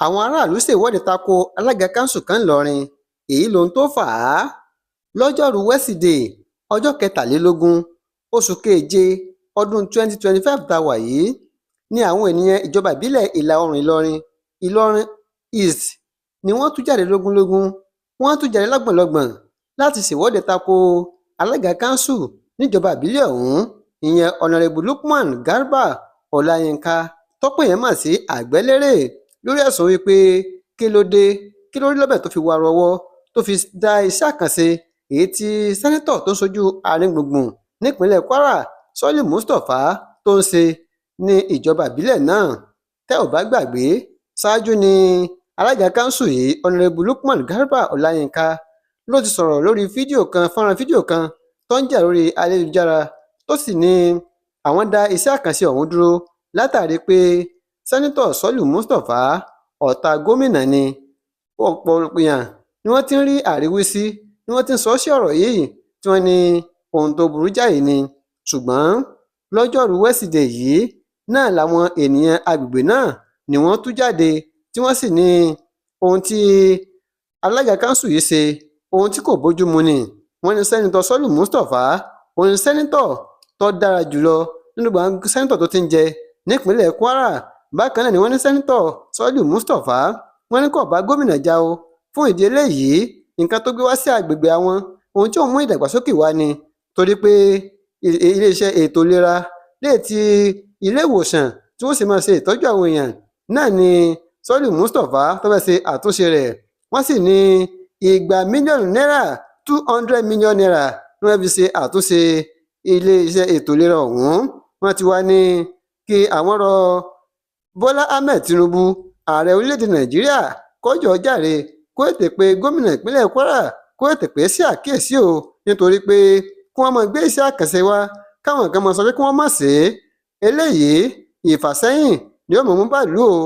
Àwọn aráàlú ṣèwọ́de ta ko alága kanṣu kan ńlọrọrin, èyí lohun tó fà á. Lọ́jọ́rùú wíṣídẹ̀ẹ́ ọjọ́ kẹtàlélógún oṣù keje ọdún 2025 tá a wà yìí ni àwọn ènìyàn ìjọba ìbílẹ̀ ìlà-oòrùn Ìlọrin, Ìlọrin East, ni wọ́n tú jáde lógúnlógún, wọ́n tú jáde lọ́gbọ̀nlọ́gbọ̀n láti ṣèwọ́de ta ko alága kanṣu níjọba ìbílẹ̀ ọ̀hún, ìyẹn Honorébù Lukman Garba Ọláyinka tọ́pọ̀ èèyàn mọ̀ sí Àgbẹ̀lérè, lórí ẹ̀sùn wípé kí ló dé, kí ló rí lọ́bẹ̀ tó fi wárò ọwọ́ tó fi dá iṣẹ́ àkànṣe èyí tí sẹ́ńtítọ̀ tó ń ṣojú àárín-gbùngbùn nípínlẹ̀ Kwara, Soliu Mustapha, tó ń ṣe ní ìjọba ìbílẹ̀ náà. Tẹ́ ò bá gbàgbé, ṣáájú ni alága kanṣu yìí, Honorébù Lukman Garba Ọláyinka, ló ti sọ̀rọ̀ lórí fídíò kan, fọ́nrán fídíò kan tó ń jà lórí ayélujára, tó sì ní àwọn dá iṣẹ́ àkànṣe ọ̀hún dúró látàrí pé sẹ́ńtítọ̀ Soliu Mustapha ọ̀tá gómìnà ni. Ọ̀pọ̀ èèyàn ni wọ́n ti ń rí àríwísí, ni wọ́n ti ń sọ sí ọ̀rọ̀ yìí, tí wọ́n ní ohun tó burú jáì ni. Ṣùgbọ́n lọ́jọ́rùú wẹ́sídẹ̀ẹ́ yìí náà làwọn ènìyàn agbègbè náà ni wọ́n tú jáde, tí wọ́n sì ní ohun tí alága kanṣu yìí ṣe, ohun tí kò bójúmu ni. Wọ́n ní sẹ́ńtítọ̀ Soliu Mustapha òun ní sẹ́ńtítọ̀ tó dára jùlọ nínú gbogbo sẹ́ńtítọ̀ tó ti ń jẹ nípínlẹ̀ Kwara. Bákan náà ni wọ́n ní sẹ́ńtítọ̀ Soliu Mustapha, wọ́n ní kò bá gómìnà jà o. Fún ìdí eléyìí, nǹkan tó gbé wá sí àgbègbè àwọn, ohun tí ó mú ìdàgbàsókè wá ni, torí pé iléeṣẹ́ ètò ìlera léè ti ilé ìwòsàn tí wọ́n sì máa ṣe ìtọ́jú àwọn èèyàn náà ni Soliu Mustapha tó fẹ́ ṣe àtúnṣe rẹ̀. Wọ́n sì ní 200 mílíọ̀nù náírà, ₦200 million, ni wọ́n fi ṣe àtúnṣe iléeṣẹ́ ètò ìlera ọ̀hún. Wọ́n ti wá ní kí àwọn rọ Bọ́lá Ahmed Tinubu, ààrẹ orílẹ̀-èdè Nàìjíríà, kó jọ̀ọ́ jàre, kó tètè pe gómìnà ìpínlẹ̀ Kwara, kó tètè pè é sí àkíyèsí o, nítorí pé kí wọ́n máa gbé iṣẹ́ àkànṣe wá, káwọn kan máa sọ pé kí wọ́n má ṣe é, eléyìí ìfàsẹ́yìn ni ó mọ̀ mú bàlú o.